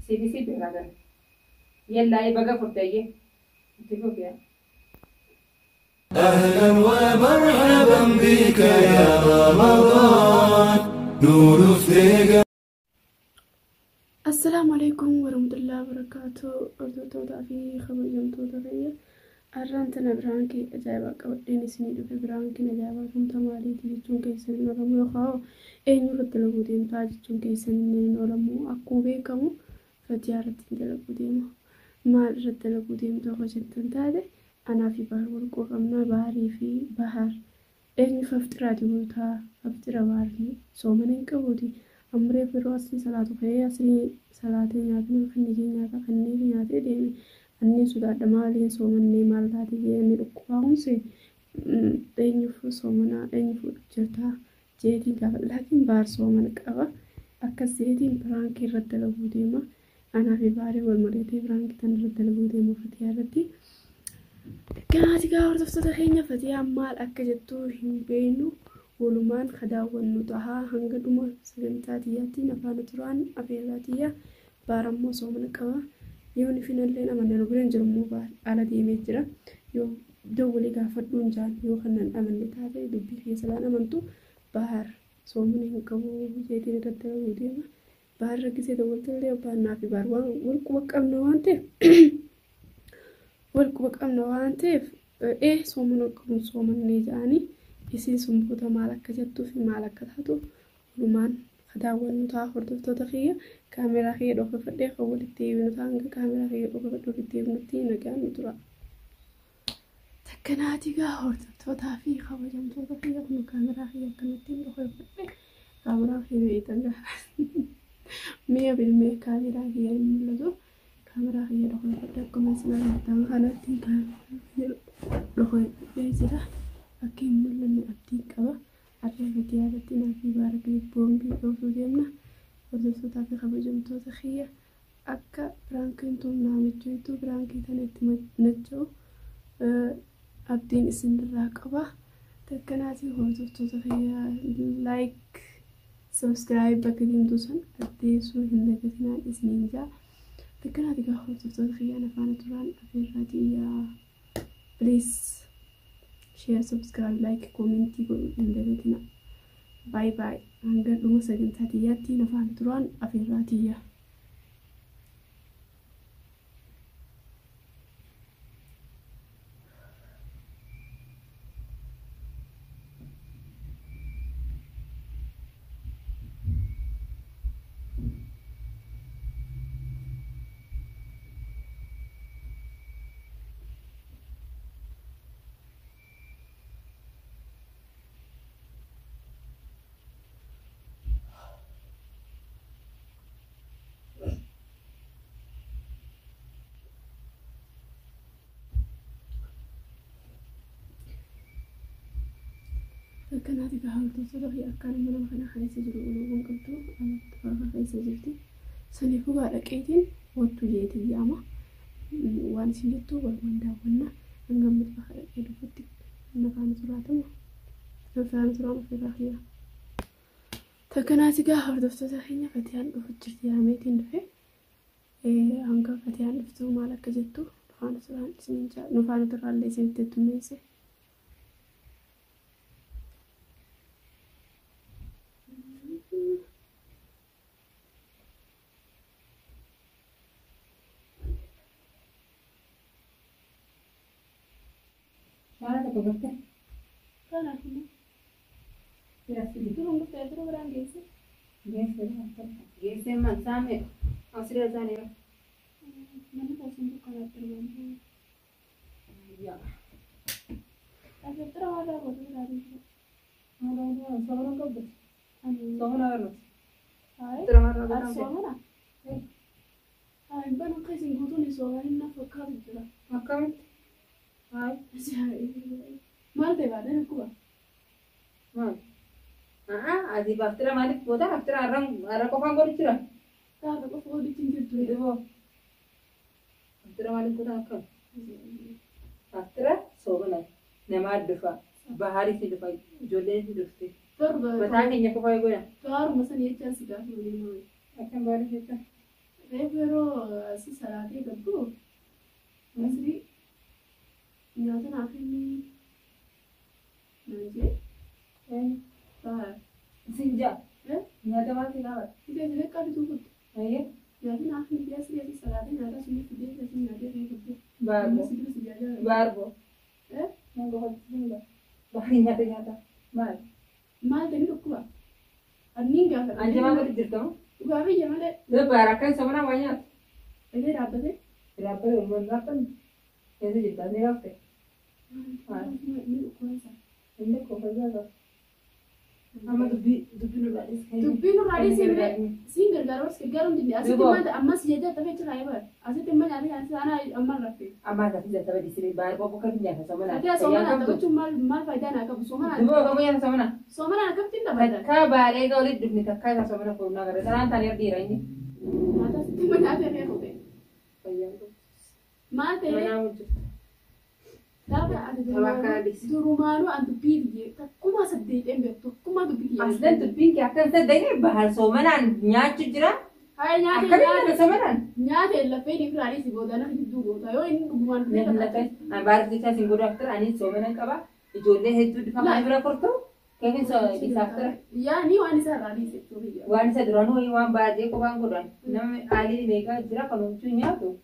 Siif isii beekaa gara. Yellaa'ee baga furte ayyee. Itti fufi yaa. أهلا ومرحبا بك يا رمضان نور في Assalaamu alaikum warahmatullahi wabarakatuh. Hordoftoota fi kabajamtoota keenya. Har'aan tana piraankii ajaa'ibaa qabadheen isinii dhufe. Piraankiin ajaa'ibaa tumta maaliiti jechuun keessan hin oolamu yookaan eenyu irratti dalaguu deemtaa jechuun keessan hin oolamu. Akkuma beekamu Fatiyaa irratti dalaguu deema. Maal irratti dalaguu deemtu akka jettan taate anaa fi Bahar wal qabna. Baharii fi Bahar eenyu faftiraati guutaa faftira baharii soomana hin qabuuti. Amree yeroo asii salaatu ka'ee asii salaatee nyaatni kan ijee nyaata kanneen nyaatee deeme. Anneen sodaadha maaliin soomannee maal taate jedhanii dhukkubaa hunse eenyuuf soomana eenyuuf jirtaa jeetiin gaafa laakiin Bahar soomana qaba. Akkas jeetiin piraankii irratti dalaguu deema. Anaa fi Baharii wal mari'atee piraankii tan irratti dalaguu deema Fatiyaa irratti. Kanaati gaa hordoftoota keenya Fatiyaan maal akka jettu hin beeknu. Walumaan kadaawwannu tahaa hanga dhuma sagantaa xiyyaatti afaan turaan afeerraa xiyyaa. Bahar ammoo soomana qaba. Yoo ni finallee amanne nu bira hin jiru immoo Bahar ala deemee jira. Yoo dawwalee gaafadhuun jaan yoo kanan amanne taate dubbii keessa laan amantu Bahar soomana hin qabu jeetiin irratti dalaguu deema. Bahar rakkisee dawwaltallee baannaa fi Bahar waan wal quba qabna waan ta'eef wal quba qabna waan ta'eef soomana qabuun soomannee jedhanii isiin sun booda maal akka jettuu fi maal akka taatu walumaan daawwannu ta'a. Hordoftoota kiyya kaameraa kiyya dhokfadhee kan walitti deebinu ta'a. Hanga kaameraa kiyya dhokfadhee walitti deebinutti nagaan nu tura. Takkanaati gaa hordoftootaa fi kabajamtoota kiyya kun kaameraa kiyya akkanatti dhokfadhee kaameraa kiyya beektan gaa mi'a bilmee kaameraa kiyya hin mul'atu. Kaameraa kiyya dhokfadhee akkuma isin argitan kanatti kaameraa kiyya dhokfadhee jira. Akka hin mul'anne abdiin qaba. Har'a Fatiyaa irratti naa fi Bahar boombii dhoofuu deemna. Hordoftootaa fi kabajamtoota kiyya akka piraankiin tun naa michoitu piraankii tana itti nacha'u abdiin isinirraa qaba. Takkanaatii hordoftoota kiyya like subscribe bakka deemtu san addeessuu hin dagatinaan isiniin jaa. Takkanaatii gaa hordoftoota kiyya afaan turaan afeerraa xiyyaa. Please share, subscribe, like, comment godhuu hin dagatinaa. Bye bye. Hanga dhuma sagantaa xiyyaatti afaan turaan afeerraa xiyyaa. Akkanaati gaa hordoftoota kiyya akkaan mana kana keessa jiru uluuwwan qabdu alatti keessa jirti. Saniifuu gaa dhaqeetiin wattu jeetii yaama. Waan isin jettu walumaan daawwanna. Hanga amma bakka dhaqee dhufutti nafaan turaatama. Nafaan turaan ofirraa kiyya. Takkanaati gaa hordoftoota keenya Fatiyaan dhufu jirti yaameetiin dhufe. Hanga Fatiyaan dhuftu maal akka jettu nafaan turaan isiniin jaa nafaan turaallee isinitti heddummeesse. Shaara tokko gartee. Kanaaf immoo Fira fidi. duruma dhufee dura biraan geesse. Geessee geessee maal saamee asirra isaanii. Manni keessan dukkanaatti argamu. Yaa. Asirra waan raawwatu biraa deemu. Soomana qabdu. Ani Soomana barnooti. Hayi. Fira maal Ati raawwatu? soomana? Hayi bana keessan guutuun soomana inni fakkaatu jira. Akkamitti? Hayi. Maal ta'e baadhee dhukkuba? Maal? Asii aftira maaliif goota? Aftira har'a qofaan godhu jira. Gaafa qofa godhutti hin jirtu. Dhiboo. Aftira maaliif goota akkam? Aftira soomana namaa dhufa. Baharii si dhufa. Ijoolleen si dhufte. Torba. Mataa keenya qofa godha. Baharuma sana jechaan si gaafa waliin Akkam baharii jecha? Reefu yeroo asii salaatee gaddu asii nyaata naaf inni naan jee baha. Sin jaa. Nyaata maal si gaafata? Ija xixiqqaa bituu kutte. Ayyee. Nyaata naaf inni asii asii salaatee nyaata sun fidee asii nyaatee fi kutte. Baarbo. Asii dura si jaajaa. Baarbo. Nan gofalchiisin gaa. Bahari nyaata nyaata. Maal? Maal ta'e ni dhukkuba? Anniin gaafadha. Anjamaa godhu jirtamu? Dhugaa biyya malee. Baara akkan somanaa waa nyaatu. Dhagee dhaabbatee. Dhaabbata uumaan dhaabbanni. Keessa jirta ni rafte. Inni dhukkuba isaa. Inni kofalaa qaba. Amma dubbii dubbii nurraa dhiisee. Dubbii nurraa dhiisee malee siin gargaaru as gargaaru hin dandeenye. Asitti maal ammas jecha tafee jira eebal. Asitti imma nyaata nyaata ana amma rafte. Amma asii jata badii baara boqoo kan nyaata somanaa. Ati somanaa taphachuun maal maal faayidaa naa qabu somanaa. Dubbii boqoo nyaata somanaa. Somanaa akkamitti hin taphatan? Takkaa baalee ga walitti dhufne takkaa isaa somana fuudhnaa gara saraan taanee dhiira inni. Nyaata asitti imma nyaata irree kute. Maal ta'e? Manaa hojjetu. Gaafa ati durumaanuu an dubbii biyye takkumaa saddeeteen beektu takkumaa dubbii kiyya. Aslan dubbiin kee akkan saddeeteen bahar somanaan nyaachuu jira. Haya nyaata Akkamiin nyaata somanaan? Nyaata lafee ni firaanis booda na jidduu goota yoo inni dhugumaan Nyaata lafee an baara jechaa siin godhu aftara ani somanan qaba. Ijoollee hedduu dhufa kana bira kortu keekin isaaf tura. Yaa ni waan isa irraa dhiise jechuudha. Waan isa duraanuu waan baay'ee qofaan godhan nama haalli meeqaa jira kan huccuu nyaatu.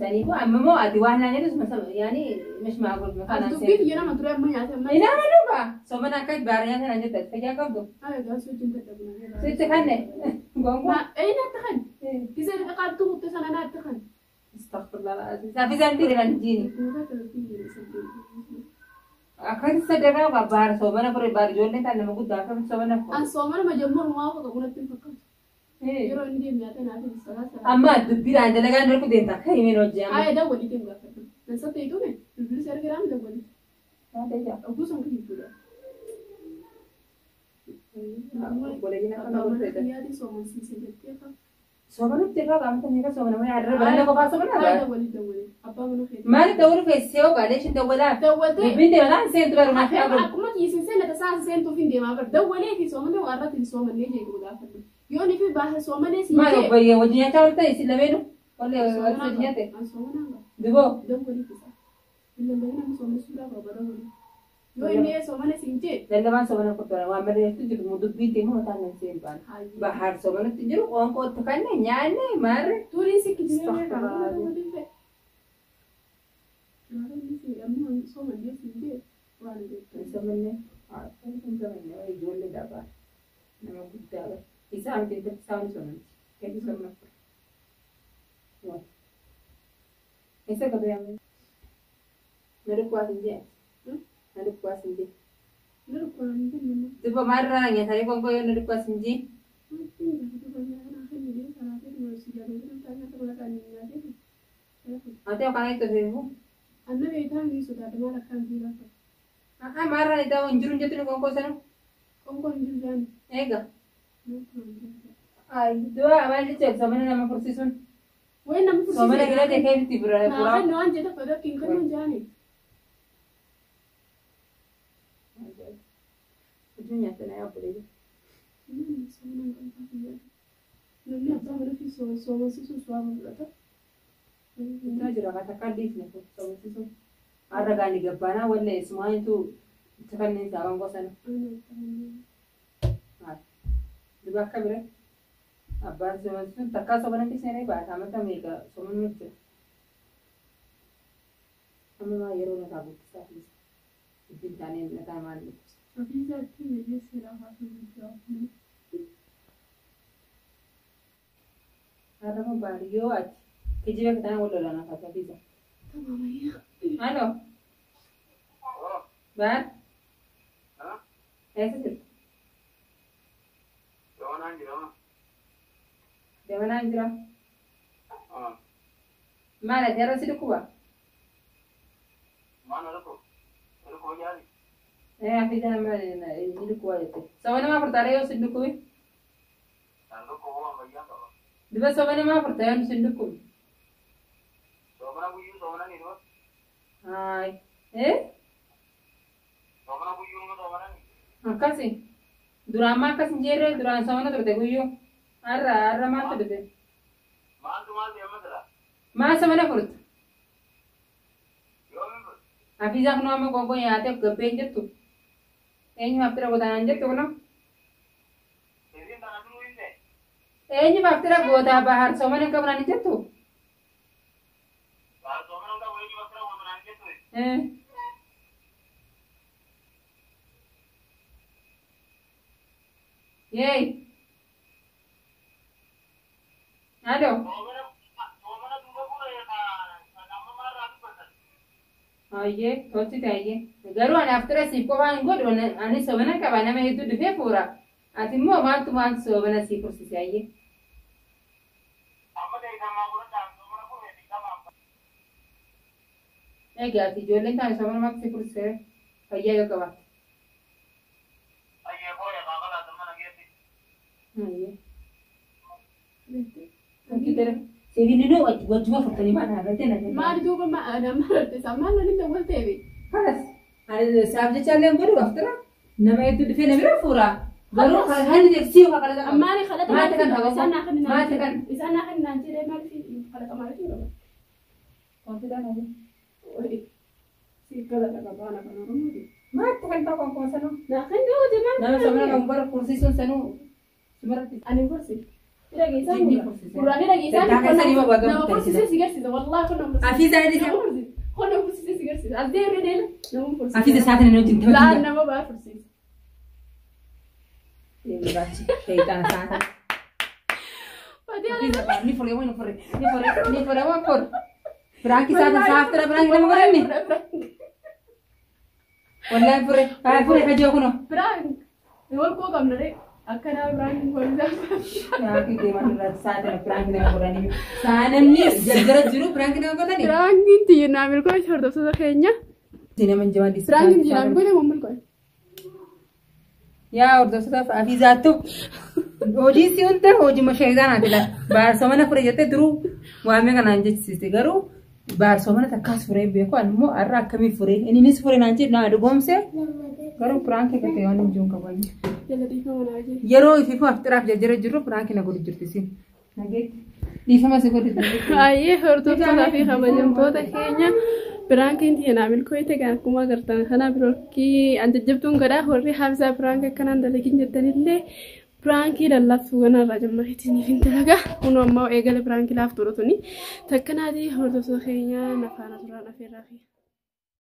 Saniifuu amma immoo ati waan naa nyaatu yaani mishmaa godhu Ati dubbii kiyya nama ture amma nyaata amma. Nama dhugaa somana akka baara nyaata naan jette fayyaa qabdu. Haya gaasuu wajjin dadhabna. Sitti kanne gongo. Ee naatti kan. Gisa qaabtuu kutte sana naatti kan. Astaghfirullah alazim. Saffisaan dhiira kan jiini. Akkasi sadarkaa baara soomana fure baara ijoolleen kan nama guddaa akkamitti soomana fure. An soomana majammoo waa qabu natti hin fakkaatu. Yeroo inni deemu nyaata naaf hin salaa salaa. Amma dubbiidhaan dalagaan darbu deemta akka himeen hojii amma. Haya dawwalii deemu gaafadhu. Nan sabta itume bilbilli si argiraam dawwalii. Oguu sun kan jechuudha. Yaadii soomansiise jettee fa. Soomanutti irraa qaamta meeqa soomana mana yaadara baranda qofaa soomana Haya bara. dawwalii dawwalii. Abbaa mana keetii. Maaliif dawwalu feessee hoo gaadhee ishiin dawwalaa? Dawwaltee. Dubbiin deemalaa hin seentu barumaa fi aguru. Akkuma kiisin seenna tasaa seentuuf hin deemaa bar dawwalee fi soomanee waan irratti soomannee jedhu gaafadhu. Yoo ni fi baasa soomanee si Maal obboleeyyan wajjin nyaachaa ooltan isin lameenu? Wallee wajjin nyaate? An soomanaa qaba. Duboo. Dawwalii fi isaa. Illee namni soomane suuraa qaba dawwalii. Yoo inni soomane siin jee. Lallabaan soomana qophaa'e waan barreessu jiru mu dubbiin deemu mataan nan seen baana. Bahar soomanatti jiru qoonqootti kanne nyaanne maarre. Tuuriin si kijibee beekaa dawwalii fe'e. Gaafa inni si amma soomannee siin jee waan beektu. Soomanne soomanne ijoollee dhabaa nama guddaa bara. Isaa miti intalli isaa wani soomanti. Keeti soomana fure. Isa qabee amma. Na dhukkubaas hin jee. Na dhukkubaas hin jee. Na dhukkubaas hin jee. Dubba maarraa nyaatanii qoonqoo yoo na dhukkubaas hin jee. Ati yookaan itti feefu. Anna beektaa mi sodaata maal akkaan jiraa fa'a. Akka maarraa itti hin jiru hin jettu qoonqoo sana. Qoonqoo hin jiru jaani. Eega. Ay, du'a maal jechuudha soomana nama fursiisuun. Wayi nama fursiisuun. Soomana galate keefitti bira buraa. Naa waan jedha fedha kin kan jaani. Hojii nyaata na yaa bulee. Namni abbaa mana fi soomansiisuun su'aaba fudhata. Iddoo jira kan takka dhiifne soomansiisuun. Har'a gaani gabbaanaa wallee ismaanitu itti kanneen saaban gosana. Duba akka bira abbaan soomansiisuun takkaa soomana dhiisnee baata amata meeqa soomanuu jira. Amma maa yeroo nataa guddisaa fi dubbiin taanee nataa maal dhukkubsa. Ofiisaatti meeshaa seeraa haasuu jira. Har'a baariyyoo ati kijiba kitaan wal lolaan afaan fiisa. Tamaamayyaa. Halo. Baar. Eessa jirtu? Jabanaan jira. Jabanaan jira. Maal ati har'a si dhukkuba? Maal na dhukkuba? Na dhukkuba jaali? Ee afiisa nama ni dhukkuba jette. Soba nama furtaalee yoo si dhukkubi? Na dhukkuba waan fayyaa qaba. Duba soba nama furtaa yoo si dhukkubi? Soomana guyyuu soomana ni duba. Haay. Ee? Soomana guyyuu numa soomana ni. Akkasi. Duraan maa akkas hin jeerre duraan soomana turte guyyuu. Har'a har'a maaltu dhufe? Maal soomana furtu? Hafiizaa kunoo amma qoonqoo nyaatee gabbee hin jettu. Eenyu haftira gootaa naan jettu kunoo? Eenyu haftira gootaa bahar soomana hin qabu naan hin jettu? Yeey. Alo. Ayyee tolchite ayyee. Garuu ani haftira siif qofaan hin godhu ani soomana qaba nama hedduu dhufee fuura. Ati immoo maaltu maal soomana sii fursise ayyee. Egaa ati ijoolleen taane soomana maaltu sii fursise fayyaa yoo qabaatte. Ayyee. Sibiilli wajjuma furtanii maal haadhattee na jenna. Maal duuba nama raddisa maal waliin dawwalteefi. Kalas ani saaf jecha illee godhu haftira nama hedduu dhufee na bira fuura. Garuu haalli deebisii yookaan kalaqa qaba. Ammaani kalaqa Maal kan qaba? isaan naa kan Maal kan? Isaan naa kan naan jedhee maaliif kalaqa maaliif hin qaban? Konfidaan hojii. Si kalaqa qabaa na kan Oromooti. Maal kan ta'u kan sanuu? Naa kan jiru maal? Nama soomana kan bara fursiisuun sanuu sumarratti. Ani fursi. Dhageessaan Jinni gurra. fursise. Gurraanii dhageessaan Dantaa keessanii nama babaagamu fursisee si garsiisa. Wallaahi kun nama fursise. Hafiizaa jedhee Nama fursise. Kun nama fursisee si garsiisa. As deemee deela nama fursise. Hafiiza isaa kana wajjin Laan ta'uu nama baa fursise. Shayxaan isaa kana. Fatii Hafiiza ni fure ni fure ni fure ni fure waan fure. Biraanki isaa kan saaftira biraanki nama godhanne. Wallaahi fure fure kajoo kunoo. Biraan wal koo qabna ree. Akkanaa biraan wal Biraanki deemaa irraa saatana biraanki nama godhanii. Saanamni jarjara jiru biraanki nama godhanii. Biraankiin tiyyinaa milkoo isa hordoftoota keenya. Nama hin jawaan Biraankiin tiyyinaa milkoo nama milkoo. Yaa hordoftoota Hafiizaattu hojii si hunda hojii shayitaanaati la. Baarsoomana fure jettee duruu waamee kanaan jechisiiste garuu baarsoomana takkaas furee beeku ani immoo har'a akkamii furee innis fure naan jedhu naa dhugoomse garuu piraankii akka ta'e waan hin jiru qaban. Jala dhiifama naa jee. Yeroo ifiifuu haftiraaf jarjara jirru piraankii na godhu jirti isin. Dhiifama si godhu jirti. Baay'ee hordoftootaa fi kabajamtoota keenya biraankiin tiyyinaa milkoo itti akkuma agartan kana birookkii an jajjabduun godhaa warri haafisaa biraankii akkanaan dalagin jettanillee biraankii lallaaftuu kanarraa jammareetiin hin dalagaa kun ammoo eegale biraankii laaftuudha tuni takkanaatii hordoftoota keenya nafaana turaan afeerraa fi.